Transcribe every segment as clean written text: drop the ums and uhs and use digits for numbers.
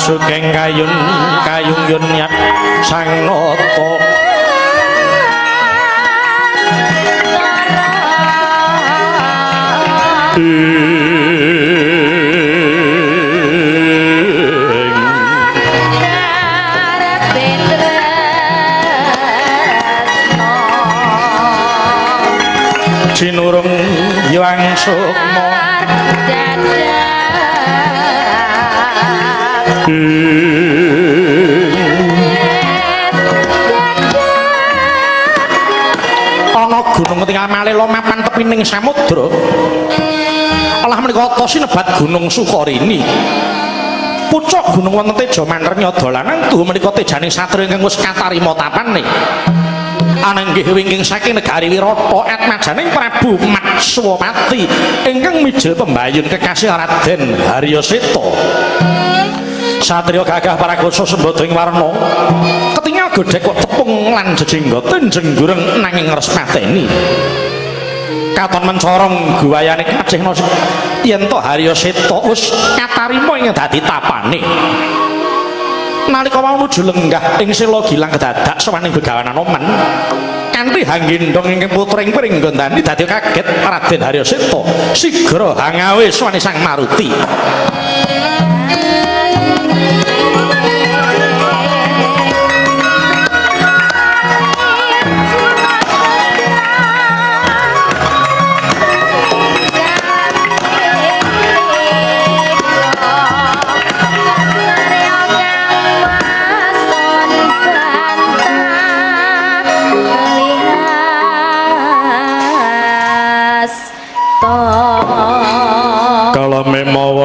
Sugeng kayun kayung yun nyat sang nata ing jinurung Hyang Sukma ana gunung ketingal malela mapan tepining samudra. Alah menika ta sinebat Gunung Sukarini. Pucuk gunung wonten teja manrenya dolanan tuhu menika tejane satriya ingkang wis katarima tapane. Ananggih wingking saking negari Wirata atmajaning Prabu Matswapati ingkang mijil pembayun kekasih Raden Haryaseta. Satriya gagah parakosa sembada ing warna ketingal godhek kok tepung lan jejenggoten jenggureng nanging respateni. Katon mencorong guwayane kacihna yen to Haryaseta wis katarima ing dadi tapane. Nalika wau nuju lenggah ing sela gilang kedadak sowan ing Begawan Anoman kanthi hanggendhong ingkang putra ing Pringgondani dadi kaget Raden Haryaseta sigra hangawe sowan Sang Maruti.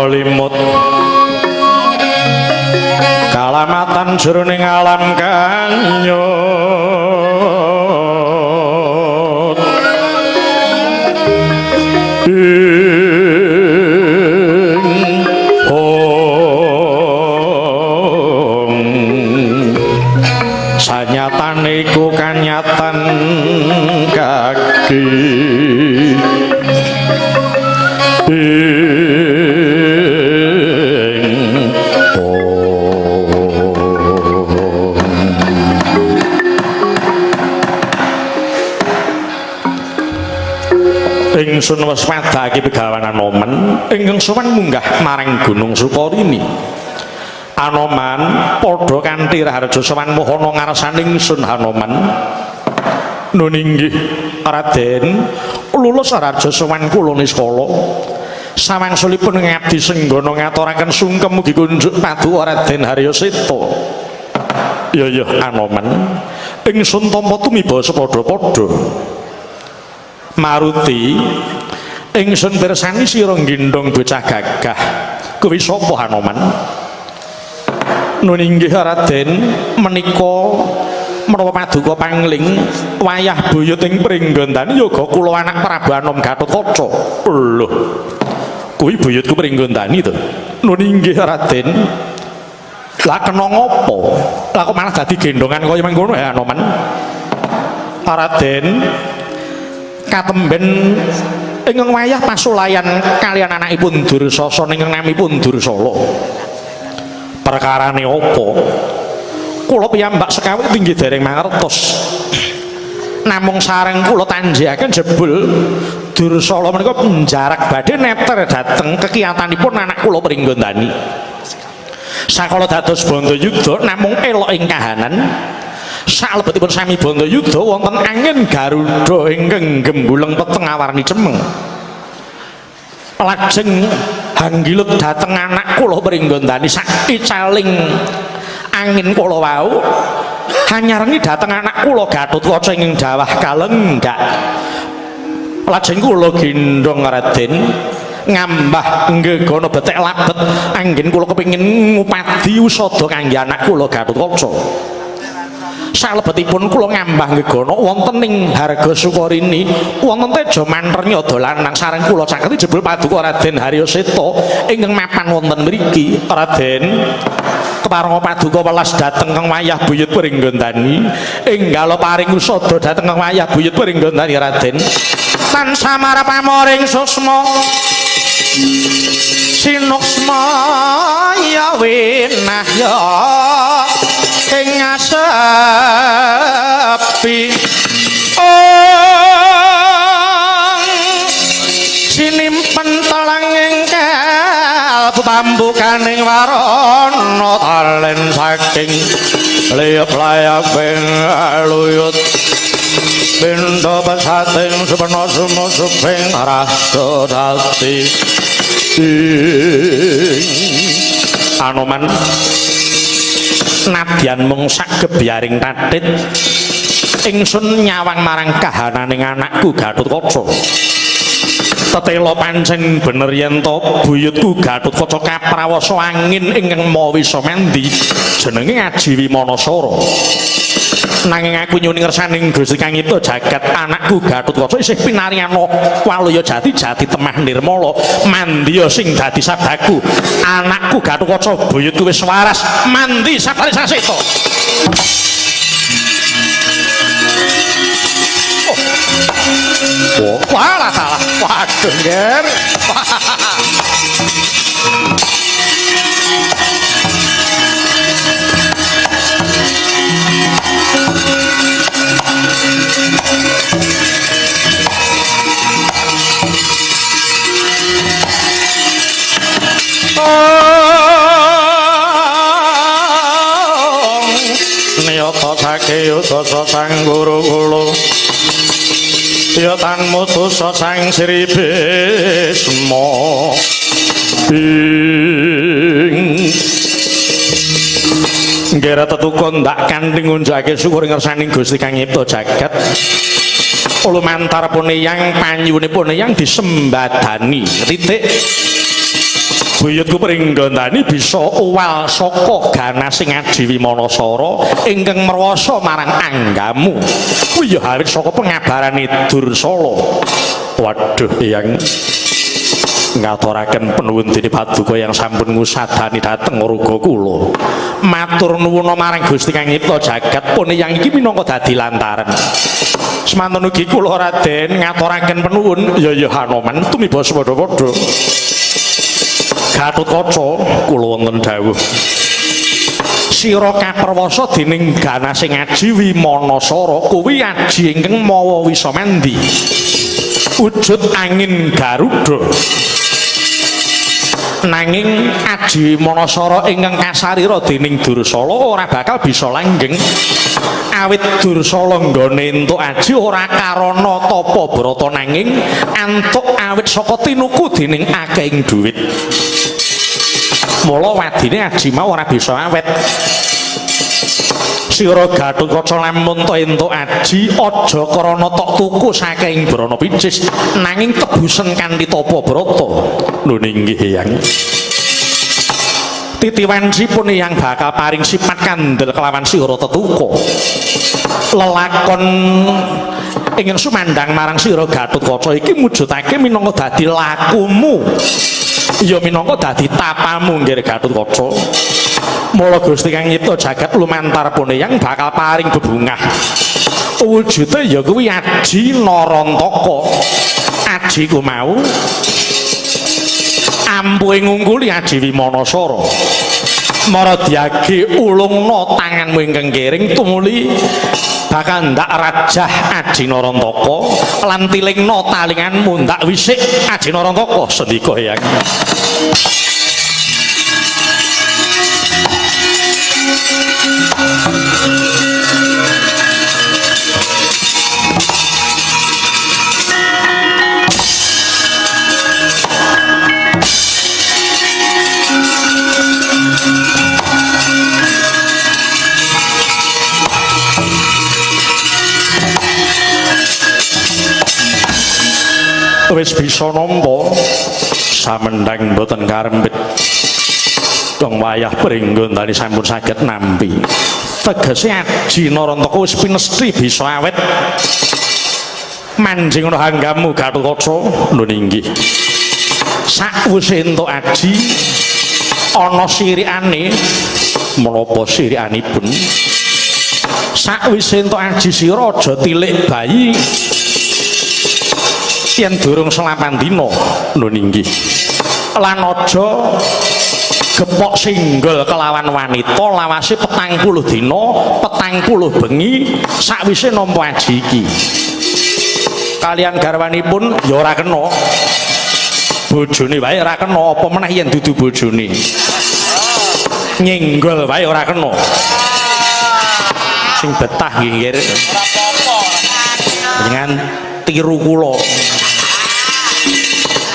Limut kalamatan jroning alam kanyut ing ong sanyatane iku kanyatan kaki ingsun wis padhake Begawan Anoman ingkang sowan munggah marang Gunung Sukarini. Anoman padha kanthi raharja sowan mohana ngarsane ingsun Hanoman. Nun inggih Raden, lulus raharja sowan kula niskala. Sawangsulipun ngabdi senggana ngaturaken sungkem mugi kunjuk paduka Raden Haryaseta. Ya ya Anoman, ingsun tampa tumiba sepadha-padha. Maruti, ingsun pirsani sira nggendhong bocah gagah. Kuwi sapa Hanoman? Nun inggih Raden, menika menawa paduka pangling wayah buyut ing Pringgondani yoga kula anak Prabu Anom Gatotkaca. Lho. Kuwi buyutku Pringgondani to. Nun inggih Raden. Lah kena ngopo? Lah kok malah dadi gendongan kaya mengkono ya Hanoman? Raden, katemben ingkang wayah pasulayan kalian anakipun Dursasana ingkang namipun Dursala. Perkarane apa? Kula piyambak sekawit inggih dereng mangertos. Namung sareng kula tanjiaken jebul Dursala menika njarak badhe neter dhateng kekiyatanipun anak kula Pringgondani. Sakala dados Bandayuda namung elok ing kahanan. Salebetipun sami Bandayuda wonten angin Garuda ingkang gembuleng peteng awarni cemeng. Lajeng hanggilut dhateng anak kula Pringgondani saicaling angin kula wau hanyarengi dhateng anak kula Gatotkaca ing dawah kalenggak. Lajeng kula gendhong Raden Ngambah nggegana betek labet anggen kula kepengin ngupadi usada kangge anak kula Gatotkaca. Salebetipun kula ngambah nggegana wonten ing Harga Sukarini wonten Teja Mantrenya lanang sareng kula caketi jebul paduka Raden Haryoseta ingkang mapan wonten mriki. Raden keparenga paduka welas dhateng kang wayah buyut Pringgondani, enggala paring usada dhateng kang wayah buyut Pringgondani. Raden tansah marep pamoring susma sinuksma ya winahya ing asepi ong sinimpen telanging kalbu pambukaning warana talen saking liyap layaping luyut pindha pesating supena sumusuping rasa dadi Anoman nadyan mung sak gebyaring tatit ingsun nyawang marang kahananing anakku Gatotkaca. Tetela pancen bener yen to buyutku Gatotkaca kaprawasa angin ingkang mawa wisa mandi jenenge Aji Wimanasara. Nanging aku nyuwun ngersaning Gusti Kang Nyipta jagat anakku Gatotkaca isih pinaringana waluya jati jati temah nirmala mandiya sing dadi sabdaku anakku Gatotkaca buyutku wis waras mandi sabdane Sang Seta. Oh, walah salah. Waduh, Nger. Niyata sakeyo sasa sang guru kula ya tanmu dosa sang Sri Bisma ing nggera tetuka ndak kanthi ngunjake syukur ngersaning Gusti Kang Nyipta jagat lumantar puneyang panyuwunipun yang disembadani titik buyutku Pringgondani bisa uwal saka ganasing Aji Wimanasara ingkang merwasa marang anggamu kuwi ya awit saka pengabarane Dursala. Waduh yang ngaturaken penuwun dene paduka yang sampun ngusadani dhateng raga kula. Matur nuwun marang Gusti Kang Nyipta jagat puneyang iki minangka dadi lantaran. Semanten ugi kula Raden ngaturaken penuwun ya ya Hanoman tumiba padha-padha. Gatotkaca kula wonten dawuh sira kaperwasa dening ganasing Aji Wimanasara kuwi aji ingkang mawa wisa mandi wujud angin Garuda. Nanging Aji Wimanasara ingkang kasarira dening Dursala ora bakal bisa langgeng awit Dursala nggone entuk aji ora karana tapa brata nanging antuk awit saka tinuku dening akehing dhuwit. Mula wadine aji mau ora bisa awet. Sira Gatotkaca lamun ta entuk aji aja krana tok tuku saking Brana Picis nanging tebusen kanthi tapa brata. Lho inggih Eyang. Titiwansipun Eyang bakal paring sipat kandel kelawan sira tetuka. Lelakon ingkang sumandhang marang sira Gatotkaca iki mujudake minangka dadi lakumu. Ya minangka dadi tapamu nggih Gatotkaca. Mula Gusti Kang Nyipta jagat lumantar puneyang bakal paring bebungah. Wujude ya kuwi Aji Narantaka. Aji ku mau ampuhe ngungkuli Aji Wimanasara. Mara diage ulungna tanganmu ingkang kiring tumuli bakal ndak rajah Aji Narantaka lan tilingna talinganmu ndak wisik Aji Narantaka sendika Eyang. Wis bisa nampa samendhang mboten karempit. Wong wayah pringgondani sampun saged nampi. Tegese aji Narantaka wis pinesthi bisa awet. Manjing ana hanggamu Gatotkaca. Nun inggih. Sakwise entuk aji ana sirikane. Menapa sirikanipun? Sakwise entuk aji sira aja tilik bayi yen durung selapan dina. Nun inggih. Lan aja gepok singgol kelawan wanita lawase 40 dina 40 bengi sakwise nampa aji iki. Kalian garwanipun ya ora kena. Bojone wae ora kena, apa meneh yen dudu bojone. Nyenggol wae ora kena. Sing betah nggih nggih. Ora apa-apa. Jenengan tiru kula.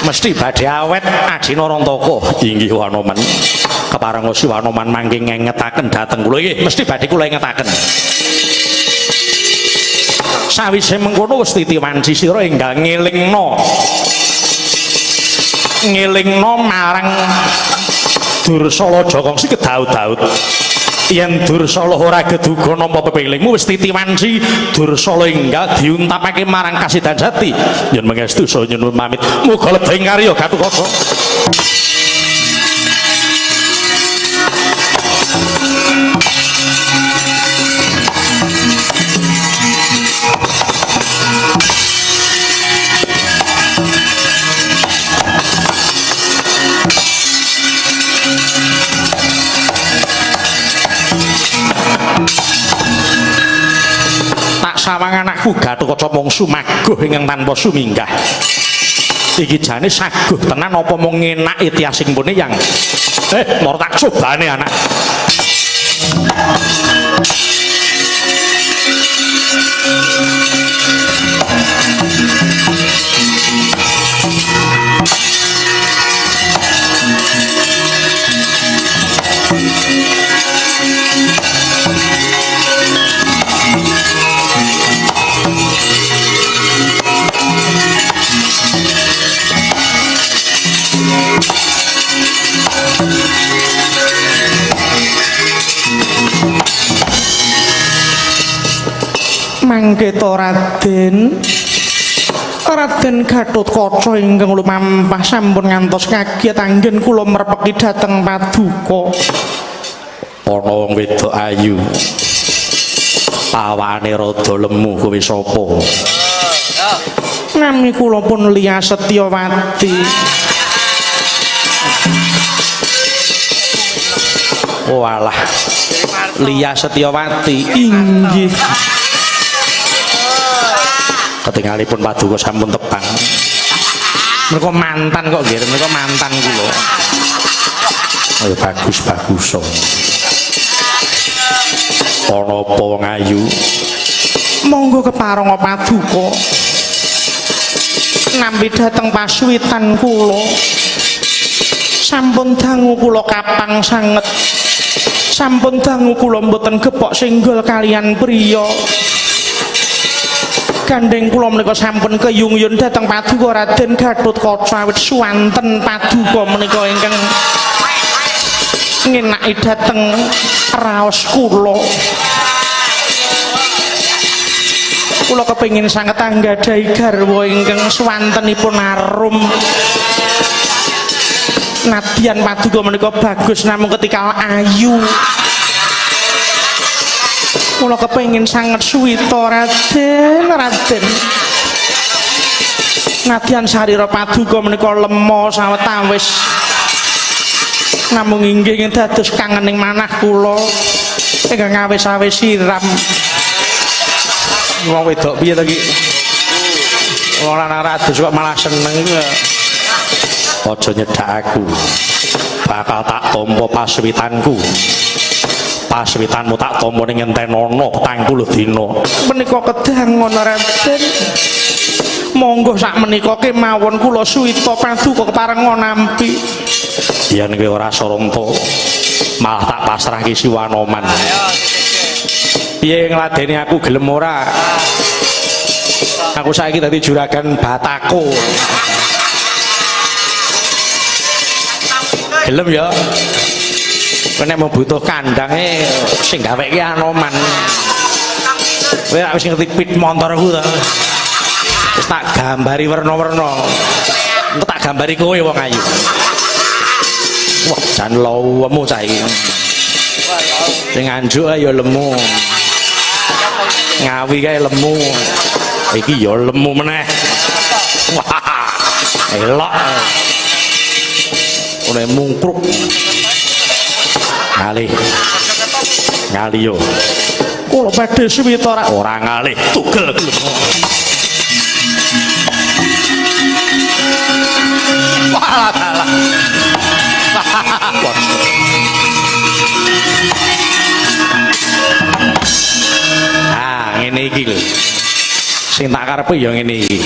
Mesti badhe awet aji Narantaka. Inggih Wanoman. Keparenga si Wanoman mangke ngengetaken dhateng kula nggih, mesti badhe kula engetaken. Sawise mengkono wis titi wanci sira enggal ngelingno. Ngelingno marang Dursala Jakongsi kedaut-daut. Yen Dursala ora geduga nampa pepelingmu wis titi wanci Dursala enggal diuntapake marang Kasidan Jati. Yen mengestu saya nyuwun pamit. Muga lebih karya Gatotkaca. Tak sawang anakku Gatotkaca mung sumaguh ingkang tanpa suminggah. Iki jane saguh tenan apa mung ngenaki tiasing pune yang. Moro tak cobane anak. Mangke to Raden. Raden Gatotkaca ingkang lumampah sampun ngantos kaget anggen kula merpeki dhateng paduka. Ana wong wedok ayu. Awane rada lemu, kowe sapa? Nami kula pun Lia Setyawati. Walah. Lia Setyawati inggih. Ketingalipun paduka sampun tepang. Mereka mantan kok nggih, mereka mantan kula. Ayo bagus-bagus. Ana apa wong ayu? Monggo kepareng paduka. Nampi dhateng pasuwitan kula. Sampun dangu kula kapang sanget. Sampun dangu kula mboten gepok singgol kalian priya. Gandeng kula menika sampun keyung-yun dhateng paduka Raden Gatotkaca awit suwanten paduka menika ingkang ngenaki dhateng raos kula. Kula kepengin sanget anggadhahi garwa ingkang suwantenipun arum. Nadyan paduka menika bagus namung ketika ayu. Kula kepengin sanget suwita Raden, Raden. Nadyan sarira paduka menika lema sawetawis. Namung inggih dados kangening manah kula ingkang awis-awis siram. Wong wedok piye to iki? Wong lanang ra adus kok malah seneng iku. Aja nyedak aku. Bakal tak tampa paswitanku. Paswitanmu tak tampa ning ngentenono 40 dina. Menika kedangon Raden. Monggo sak menika kemawon kula suwita paduka keparenga nampi. Yen kowe ora saranta, malah tak pasrahke si Wanoman. Piye ngladeni aku gelem ora? Aku saiki dadi juragan batako. Gelem ya. Kowe nek mau butuh kandange sing gaweke Anoman. Kowe wis ngerti pit montorku to. Wis tak gambari werna-werna. Engko tak gambari kowe wong ayu. Wah, jan lemu cah iki. Sing Nganjuk ya lemu. Ngawi kae lemu. Iki ya lemu meneh. Wah, elok. Oleh mungkruk. Ngalih. Ngalih yo. Kula badhe suwita ora ora ngalih, tugel gelem. Walah dalah. Ah, ngene iki lho. Sing tak karepe ya ngene iki.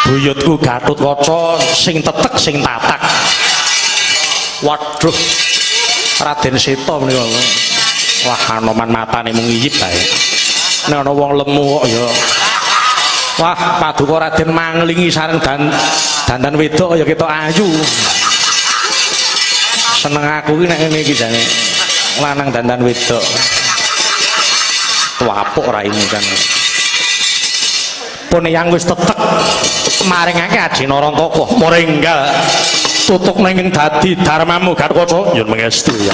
Buyutku Gatotkaca sing tetek sing tatak. Waduh. Raden Seta menika. Wah, Anoman matane mung ngiyip bae. Nek ana wong lemu kok ya. Wah, paduka Raden manglingi sareng dandan wedok ya ketok ayu. Seneng aku ki nek ngene iki jane. Lanang dandan wedok. Tuapuk raimu kan. Pun yang wis tetek maringake Aji Narantaka moringgal tutuk ning dadi dharmamu Gatotkaca nyuwun pangestu ya.